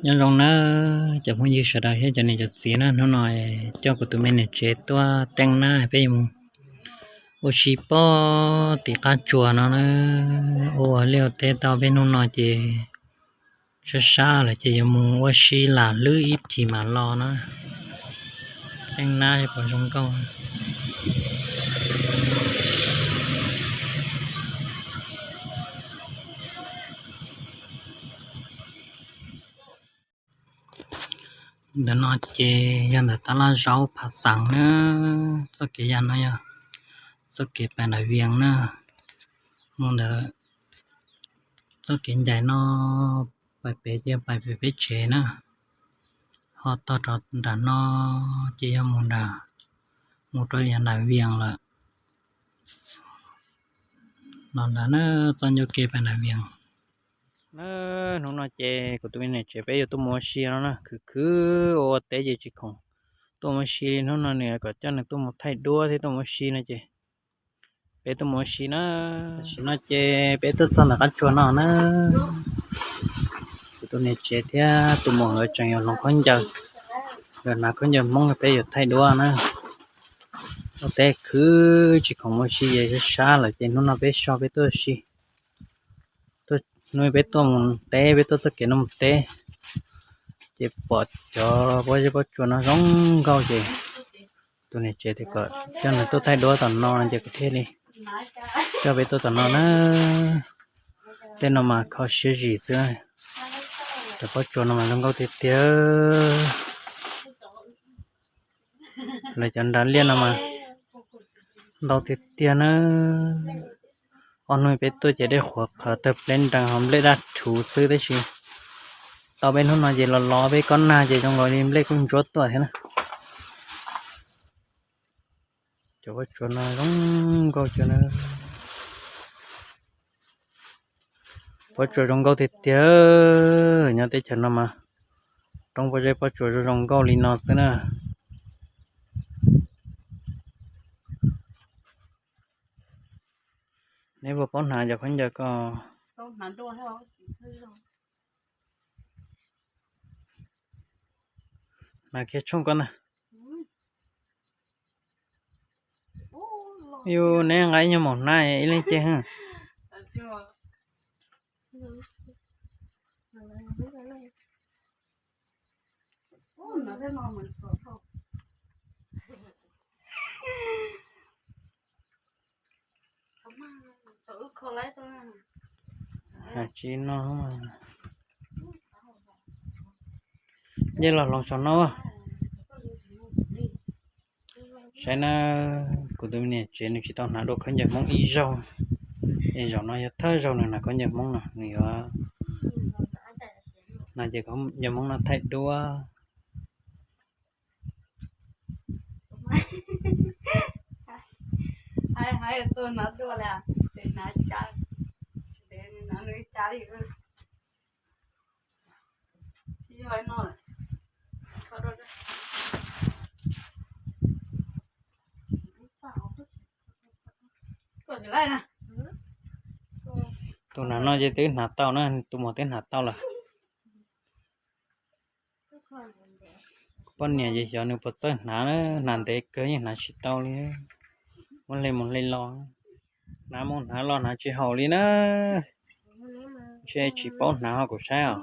Nyob zoo nawb cov phooj ywg sawv daws thiab cov niam cov txiv na, hnub no coj kuv tus me niam tsev tuaj teej nab peb yuav mus ua si pog tim qab tsuas no na. Ua liaj ua teb tau peb hnub no ces sab sab lawm ces yuav mus ua si lam hlwb ib chim mam los na. Teej nab puas zoo nkauj. Ntawm no ces yog ntawm tab laj zaub phav xeev na. Txoj kev yam no yog txoj kev pais nram Vias na. Mus ntawm txoj kev ncaim no pais pem ces yog pais pem peb tsev na. Ho tog rov nram no ces yog mus nram, mus rau yav nram Vias lawm. Los ntawd na, txoj ncauj ke pais nram Vias na. Hnub no ces kuv tus me niam tsev peb yuav tuaj mus ua si no na, khwv khwv ua ua teb ces tsis khoom tuaj mus ua si li. Hnub no nws kom coj nws tuaj mus thaij duab thiab tuaj mus ua si no ces peb tuaj mus ua si na. Tam sim no ces peb tuaj txog ntawm qab tsuas no na. Kuv tus niam tsev thiab tus muam nkawd tseem yuav hloov khaub ncaws, nkawd hnav khaub ncaws Hmoob, peb yuav thaij duab na. Ua teb khwv tsis khoom mus ua si ces sab sab lawm ces hnub no peb so peb tuaj ua si. Hnub peb tuaj mus teb, peb tuaj txoj kev no mus teb ces pom cov pob zeb pob tsuas no zoo nkauj ces tus niam tsev tias kom coj nws tuaj thaij duab tom no no ces kuv thiaj li coj peb tuaj tom no na. Tej no mas kho siab zim xwb. Cov pob tsuas no mas zoo nkauj tiag tiag. Lawv cov nrad liaj no mas ntau tiag tiag na. Ob hnub peb tuaj ces dej qhuav qhawv tawg pleb nrees ho nplej daj rhuv xwb tab sis tau peb hnub no ces los los peb kob nag ces zoo nkaus li nplej kuj ntsuab tuaj thiab na. Cov pob tsuas no zoo nkauj cov na. Pob tsuas zoo nkauj tiag tiag, nyob teb chaws no mas roob pob zeb pob tsuas zoo zoo nkauj li no xwb na. Neb puas paub hnav cov khaub ncaws ko? Hnav kiag tshooj ko ntag. Yus neb nqa ib nyuag maum hnav ib leeg ceg. Hais tsis no, ncej los hloov saum no. Saib na, kuv tus me niam tsev nws tsis tau hnav dua khaub ncaws Hmoob ib zaug, es zaum no yog thawj zaug nws hnav khaub ncaws Hmoob no, nws yuav hnav ces khaub ncaws Hmoob no thaij duab. Tus hnav no ces twb hnav tau na, tus muam twb hnav tau lawm. Poj niam ces xyov nws puas txawj hnav, hnav ntev kawg yeej hnav tsis tau li, muab hle mus hle los, hnav mus hnav los hnav tsis haum li na. Ntshe tsis paub hnav ho kuv saib os.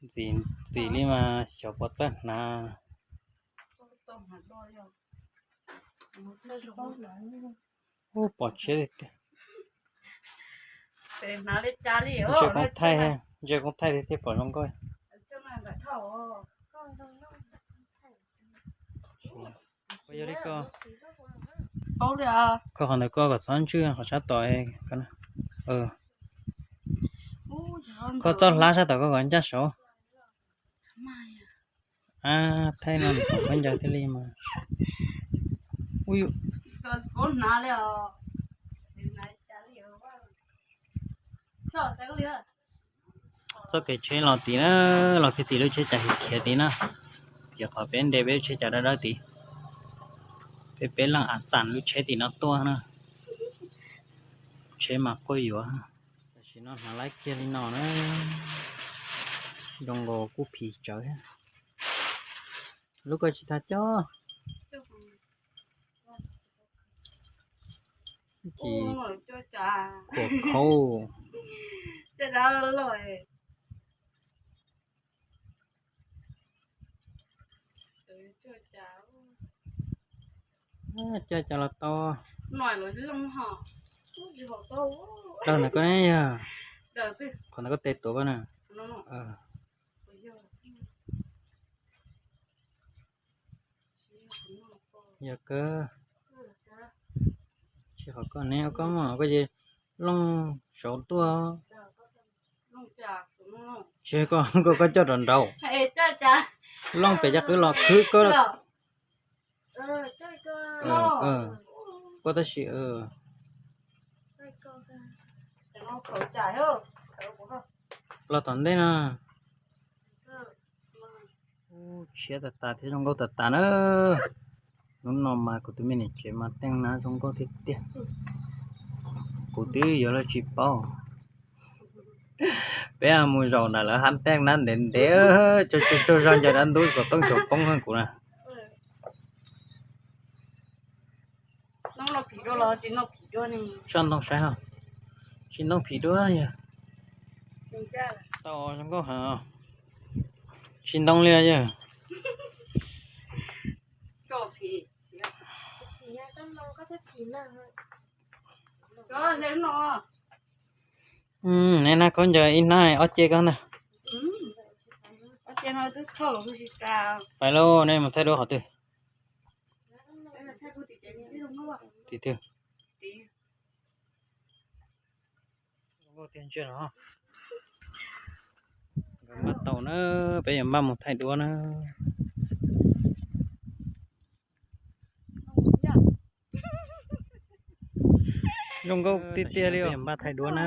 Ntxim li mas xyov puas txawj hnav. Ub, pom tshiab tiag. Ntshe koob thaij, ntshe koob thaij thiaj pom zoo nkauj. Koj qhov ntawd koj kom txhob ntswj qhov sab tod. Koj txoj hlab sab tod koj kom ncaj saud. Ab, thaij no nws pom khaub ncaws thiaj li mas. Txoj kev tsheb los tim na, los kiag tim lub tsheb cas khiav tim na. Ces qhov peb nres peb lub tsheb cas dawb dawb tid, peb peb leej a xam lub tsheb tim no tuaj na. tsheb mas quaj yuav. Tam sim no hnav laib kiag li no na, zoo nkaus kuj phim tsawv thiab. Lub koj tsis tau coj. Ces khuam khaub. Coj cas los tau. Daws ntawm koj ne yog, qhov ntawd koj tes tuav koj na. Yog kawg. Tsis qhov koj ne, koj koj ces looj saud tuaj. Tsis koj, koj coj rau nraud. Looj pem cov qwb los khwb koj. Koj tab sis los tom ntej no. Tshiab tas tas thiab zoo nkauj tas tas na. Hnub no mas kuv tus me niam tsev mas teej nab zoo nkauj tiag tiag. Kuv twb yuav luag tsis paub. Peb mus zaum ntawm lawv hab teej nab ntev ntev, tsaug zog ncaws dab ntub xov tooj tsaus poob kuv na. Tso ntoo saib ho. Tsis ntoo phim dua yog. Tau zoo nkauj heev. Tsis ntoo li yog. Neb nab khaub ncaws ib hnab ob ce koj ntag. Pais lauj, nej mus thaij duab qhov twg? Tim twg? Zoo nkauj tiag ntsia no. Nkawd npaj tau na, peb yuav npaj mus thaij duab na. Zoo nkauj tiag tiag li os. Npaj thaij duab na.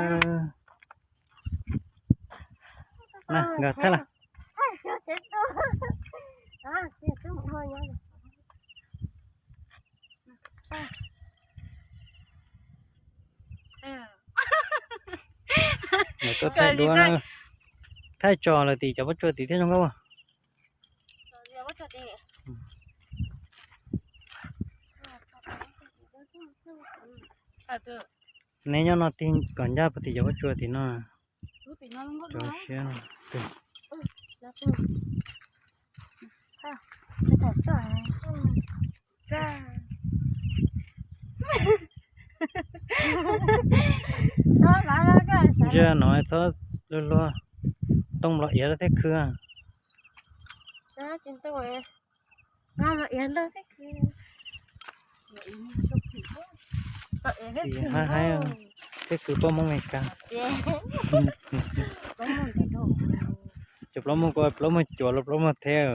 Na, nkawd thaij lawm. Nkawd tuaj thaij duab na. Thaij tso lawm tim cov pob tsuas tim thiab zoo nkauj. Neb nyob no tig kom ncaj puag tim cov pob tsuas tim no. Rau siab no. Ntsia no txhob luag luag, ntoo los iav lawm thiab khw. Haib haib thiab khw pob Hmoob Meskas. Cov plaub muag kua, plaub muag cuav los plaub muag theb.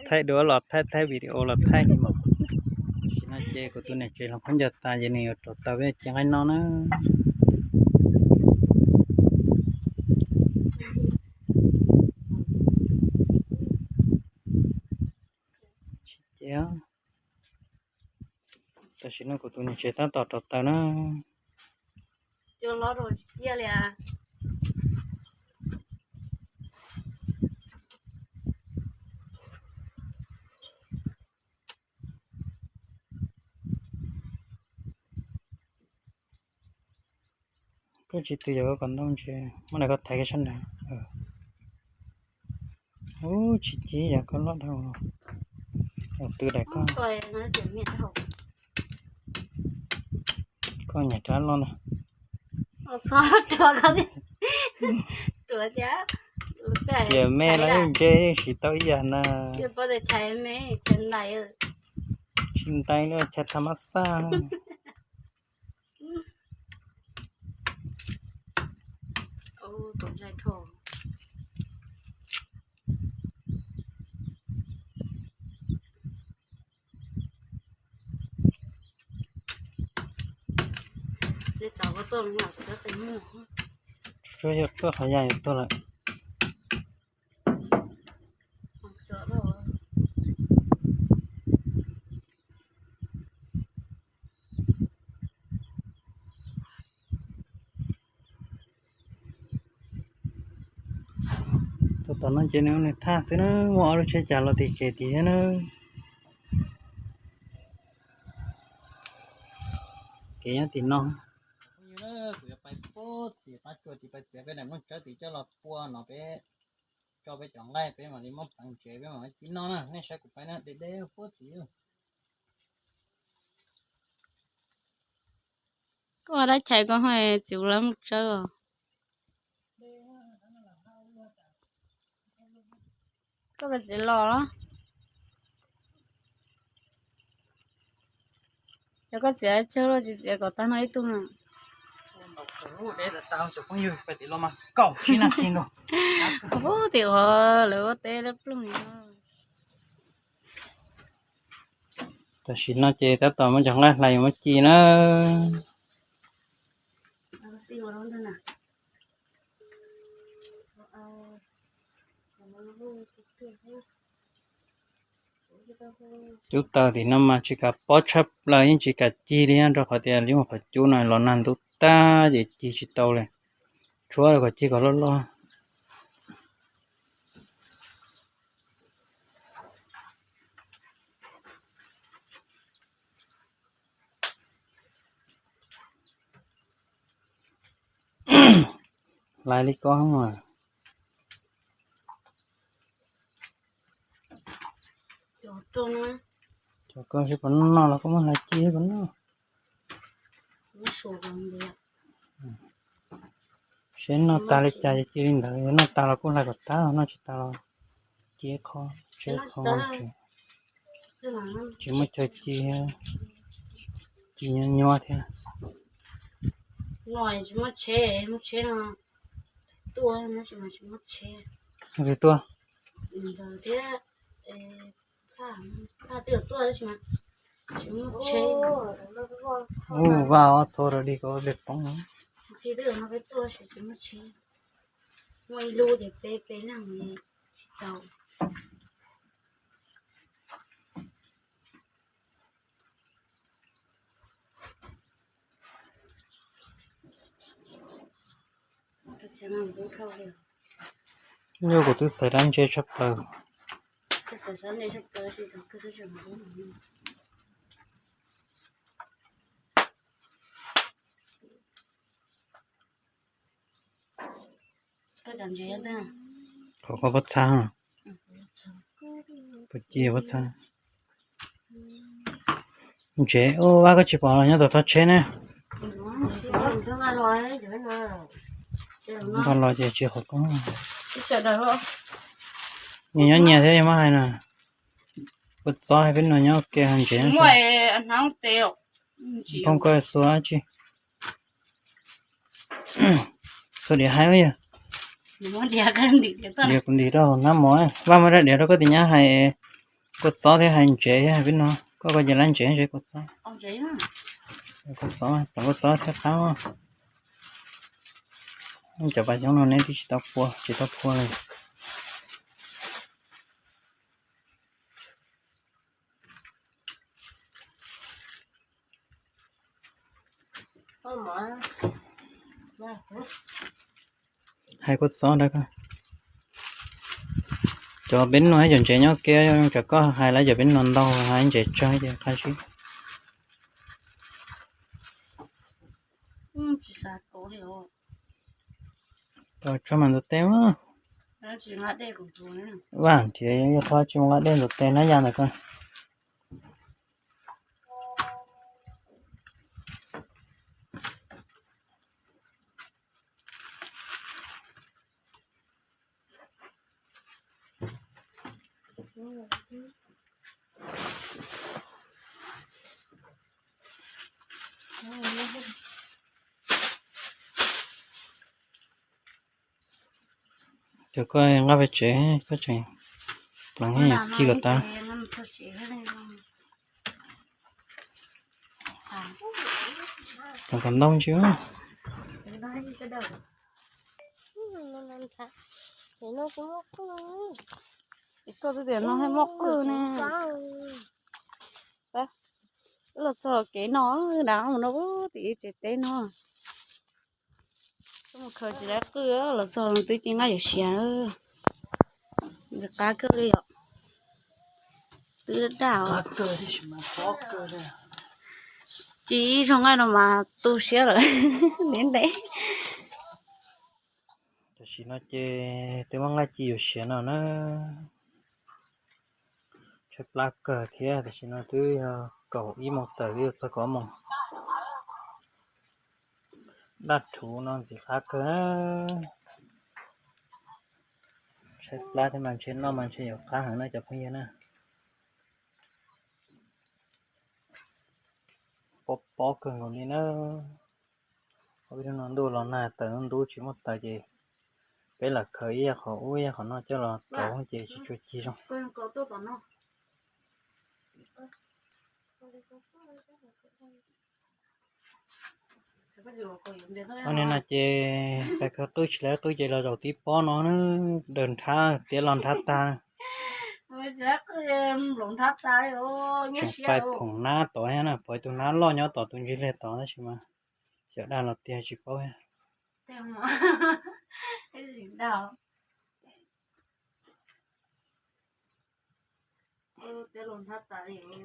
Thaij duab los thaij, thaij video los thaij li mas. Tam sim no ces kuv tus niam tsev hloov khaub ncaws tas ces nws yuav rauv taws peb cia nqaij noj na. Tam sim no kuv tus niam tsev tab tom rauv taws na. Koj tsis tw yog koj kom ntau ntsis, muab daim koj thaiv kiag sab nraud. Ub, tsis ci yog koj loj dhau. Tw daim koj. Koj nyiam rab loj ntag. Tias me los yeej ntse yeej siv tau ib yam na. Tsis ntais li, chaw tha mab xaj. Tsuas yog tuaj qhov yas yuav tuag lawm. Tuaj tom no ces nws ua nws thaj xwb na, muaj ob lub tsheb cas los tim kev tim thiab na. Kev nyob tim no. Kuv yuav pais puag tim qab tsua tim pais txiav peb daim nplooj tsawb tim coj los pua no peb tso peb cov nqaij peb mam li muab pleev ntsev peb mam li ci noj na, nej saib kuv pais na, deb deb puag tim. Koj ua dab chais koj ho txiv ua lawv mus tsawb os. Koj pais txiav los los? Yog koj txiav tsawg los tsis txiav kom tag no ib tug na. Ub, tim qhov lawv ua teb lab ploog. Tam sim no ces tab tom muab cov nqaij hlais yuav muab ci na. Cub taws tim no mas tsis kam pob tshaj plaws, yeej tsis kam ci li, rau qhov tias lub qhov cub no los nag ntub tag ces ci tsis tau li. Tshuav kom ci kom loj loj. Hlais li ko mas. Cov ko seb puas noj los koj muab hlais ci puas noj. Seb noj tag li cas ces ci li ntawd, yog noj tag los kuj hlais kom tag, noj tsis tag los ci qho, tseb qho, tsis muaj chaw ci, ci nyuaj nyuaj thiab. Twg tuaj? Vaj ob txhua rau dig ko dej poob. Nyuj kuv twb xaiv dab ntse tshaj plaws. Qhov koj pob txha, pob ci pob txha. Ntsev ua vaj koj tsis pom los nyob tom tog tsheb ne. Ntog los ces tsis qhov koj. Nyias nyob nyias thiab yog muab hais na. Kua txob hais peb no nyob ke ho ntsev. Phooj koj xua dab tsi? Xua diav haib yog. Diav kuv ntim rau hauv hnab mov, vaj muab rab diav rau koj tim nyab hais kua txob thiab hais ntsev thiab hais peb no, koj koj ces lab ntsev ntsev kua txob. Kua txob, kua txob thiab qab. Cov pas xyoob no neb twb tsis tau pua, tsis tau pua li. Hais kua txob rau koj. Cov peb no cov ntsev nyob ke, tsam koj hais lawv cov peb no ntau hais ntsev tsawg ces qab zib. Tso mas ntug teb mas. Vaj thiab yog qhov tsis mus nqa dej ntug teb na ya ntawm koj. Cov koj nqa pem tsev koj tseem pleev ci kom tas. Pleev kom ntau ntsis. Koj twb tias no muaj qwj ne. Los txog kev no, dam mus no tim tsev teb no. Koj mus khaws tsis tau qwj, los txog twb ci nqaij yuav siav. Ntxim qab kawg li os. Twb daj daj os. Ci ib zaug nqaij no mas tu siab lawm. Ntev ntev. Tam sim no ces twb muab nqaij ci yuav siav no na. Tshaib plab kawg thiab, tam sim no twb yog kaum ib moos tawm twb yuav txog kaum ob moos. Daj rhuv no ntxim qab kawg. Tshaib plab thiab mas ntshe noj mas ntshe yuav qab heev na cov phooj ywg na. Pob pob kawg nkaus li na. Ib hnub no ntuj los nag tawm ntub tsis muaj taws ces peb lam khaws ib yam qhov ub ib yam qhov no coj los rauv ces tsis tshua ci zoo. Ua li no ces pais khaws qwj tsis lawv qwj ces los zaum tib pob no na, daws nrhab tiav los nrhab tag. Tseem pais phoom nab tod thiab na, pom tus nab loj nyob tom tus ntsis liag tod tab sis mas xyov dag los tiag tsis paub thiab.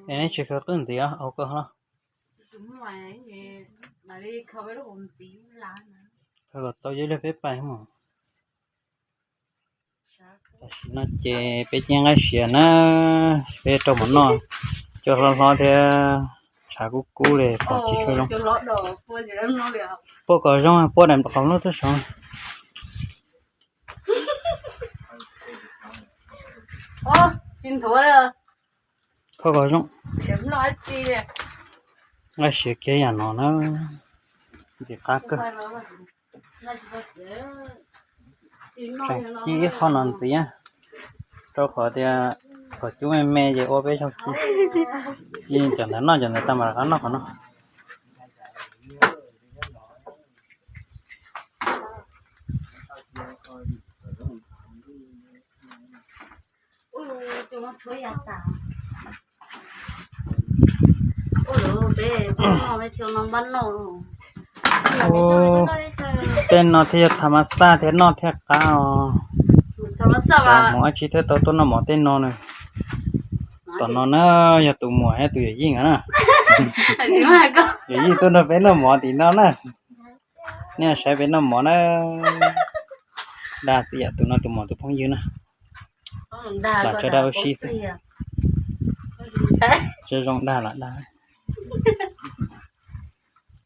Es neb tsis khaws qwj ntxiv os, au koj ho. Khaws kom txaus yog li peb pais mus. Tam sim no ces peb ceeb nqaij siav na, peb rau mov noj, cua hlob hlob thiab tshav kub kub li pom tsis tshua zoo. Puab kom zoo, puab daim qhov lub tuaj saud. Kho kom zoo. Nqaij siav kiag yam no na, ntxim qab kawg. Tseem ci ib qho no ntxiv, rau qhov tias qhov cub me me ces ua peb zaug ci. Ci cov ntawd noj, cov ntawd tag mam rov qab noj qhov no. Tej no thiaj yog tham mas xaj thiab noj thiaj qab os. Xav mus dab tsi thiaj tau tuaj noj mov tej no na. Tom no na yog tus muam thiab tus yawm yij na. Yawm yij tuaj nrog peb noj mov tim no na. Nej saib peb noj mov na. Dag xwb yam tus no tus muam tus phooj ywg na. Lam tso dag ua si xwb. Tso zoo dag lam dag.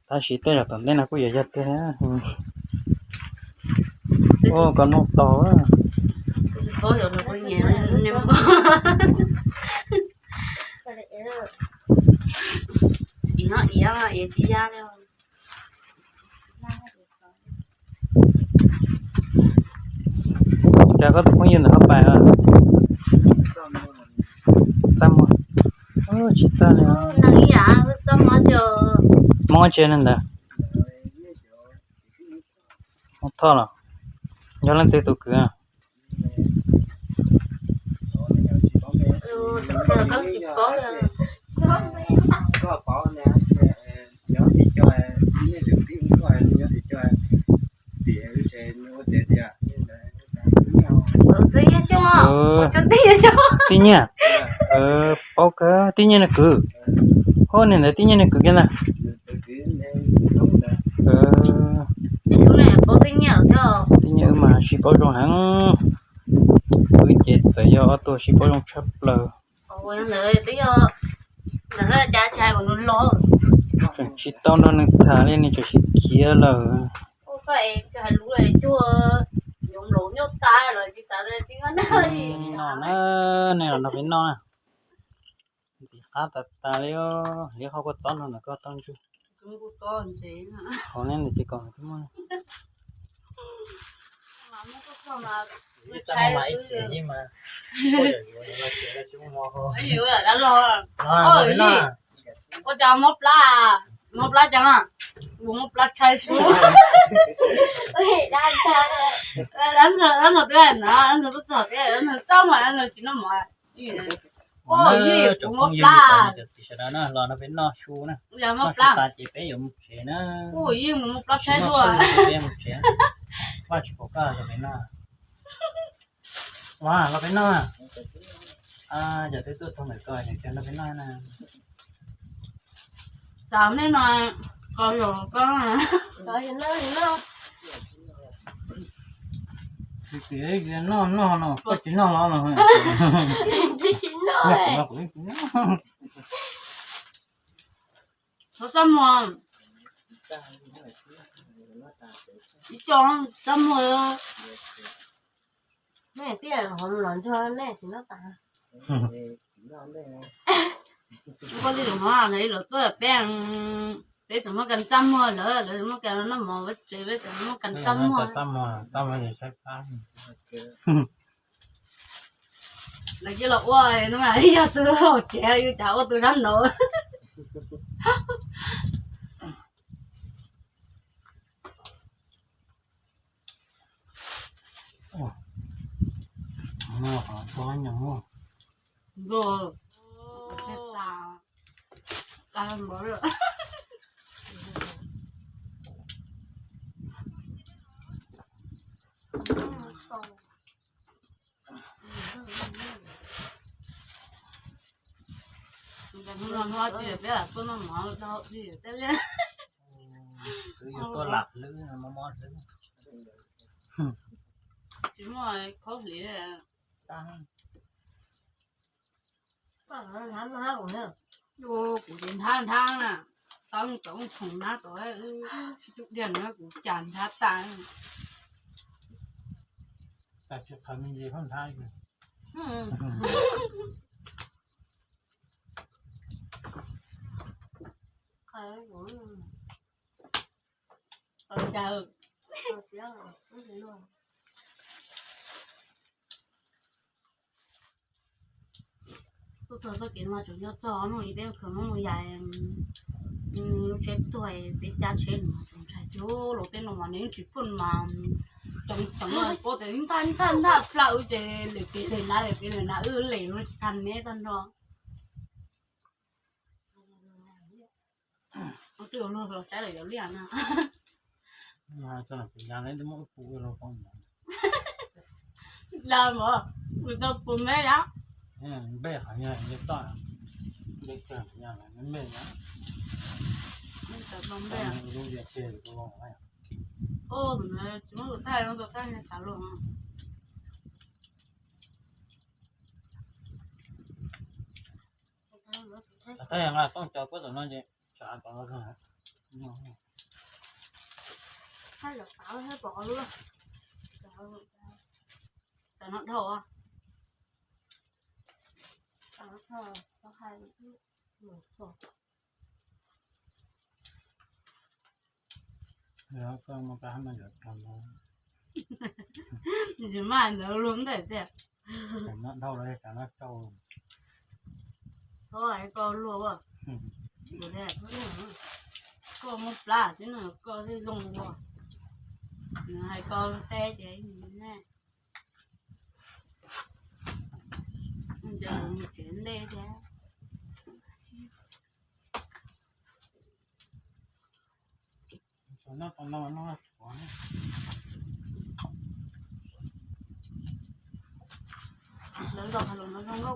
Tab sis tej zaum tom ntej no kuj yuav yog tiag. Ua koj noj tau. Cas koj tus phooj ywg ntawd ho pais? Txaj muag. Tsis txaj li. Hmoob tsi neeg ntawd? Hmoob Thoj los? Yog leej twg tus kwv? Tij Nyiaj. Paub kawg, Tij Nyiaj nws kwv. Hos niag ntawd Tij Nyiaj nws kwv kiag ntag. Tij Nyiaj wb mas sib paub zoo heev. Wb ces txawm yog ob tug sib paub zoo tshaj plaws. Tseem tsis tau nrog nws tham li nws tseem sib khiav lawm. Li no na, nej los nrog peb noj na. Ntxim qab tas tas li, liab qhov kua txob no ntawm koj tau ntswg. Hauv ne ntawm ces kom twb muaj. Ua cas mob plab, mob plab cas, ua mob plab tshaib sub. Dab ntxawg, dab ntxawg twb hais ntawd, dab ntxawg tuaj txog peb, dab ntxawg txaj muag, dab ntxawg tsis noj mov. Ua yij kuv mob plab. Sawv daws los nrog peb noj su na. Noj su tas ces peb yuav mus tsev na. Ua yij mus mob plab tshaib sub. Peb mus tsev. Vaj tsis pom koj los peb noj. Ua los peb noj. Yog twb tuaj txog ntawm ko ces los peb noj na. Xav nej no, qos los ko. Txiv noj noj no, koj tsis noj los no. Txhob txaj muag. Ib co txaj muag. Nej tij hov los nrog nej tsis noj tas. Koj li lus no lawv tuaj peb, peb tseem muab kas txaj muag lawm, lawv muab kas noj mov ua tsev, peb tseem muab kas txaj muag. Lawv cia los ua no mas yog tus hauv tsev yus cas ua tus sab nraud. Hnub no hnub tsis peb lam tuaj noj mov rau tsis tej liaj. Twb yog tuaj lam hlwb mob mob hlwb. Tsis muaj khaub hliv. Kuv ces nthab nthab na, tau tau khoom nab tau, tub diag na kuv cas nthab tas. Tuaj txog txoj kev no tseem nyob txog hnub ib peb khaws Hmoob mus yais lub tsheb tuag, peb cab tsheb no tseem ntshai tiag. Los tej no mas nws tsis poj mas ceev ceev, poj tes nthaj nthaj nthaj plawg ces lem pem lem lav lem pem lem lav wb lem los tsis tag neb tag nrho. Twb yuav luag los saib lawm yuav liaj na. Los mas, kuv tau pus me yom. Npe qhov nyuag toj, npe npe na. Tsis muab tus thaij, tus thaij xav luag. Thaij nqa tooj cov puab tom no ces tsav tom no. Thaij cov qav thiab pom qhov lub, cov no dhau. Tsis maj ntawd luag ntawm tiag. Txhob hais koj luag ua. Koj muaj plab xwb no koj thiaj zoo ua. Nws hais koj luag teb ces ne. Ces mus tsev ntej thiab. Lawv zos hais lus no zoo nkauj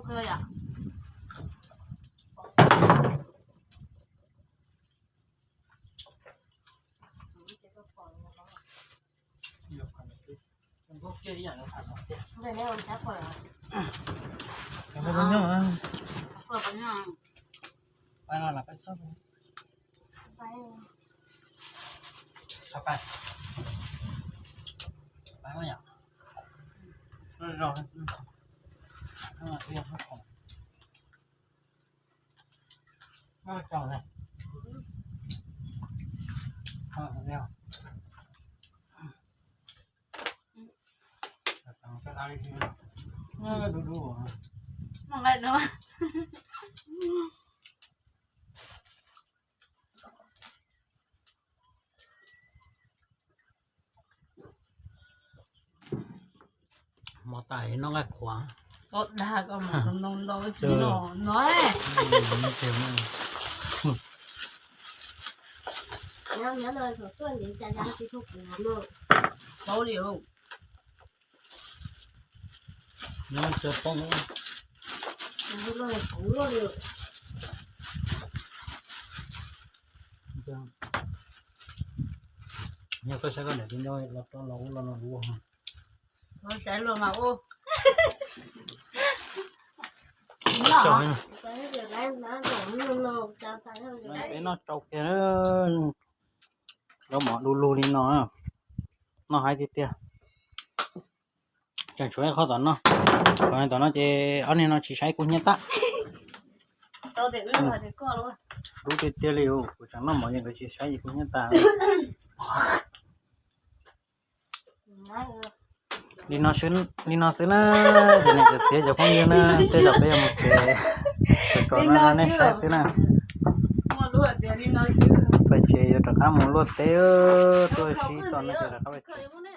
kawg yom. Mov tas noj nqaij qhuav. Koj dag koj mus ntau ntau tsis no no. Paub li. Nyob tsis poob. Yog koj saib koj niam txiv nco los rau los ua los no ua. Saib los mas ua. Peb noj tsau kiag, zaub mov du lug li no, noj haib tiag tiag. Tseem tshuav ib qho tom no, tom no ces ob niag no tsis saib kuv hnyiab tag. Dub tiag tiag li, kuv tseem noj mov ces nkawd tsis saib kuv hnyiab tag. Li no xwb, li no xwb na, cov niam cov txiv cov phooj ywg na, tej zaum peb yuav mus tsev, tso no nej saib xwb na. Pais tsev yuav rov qab mus luaj teb, tuaj sib tau no ces rov qab pais tsev.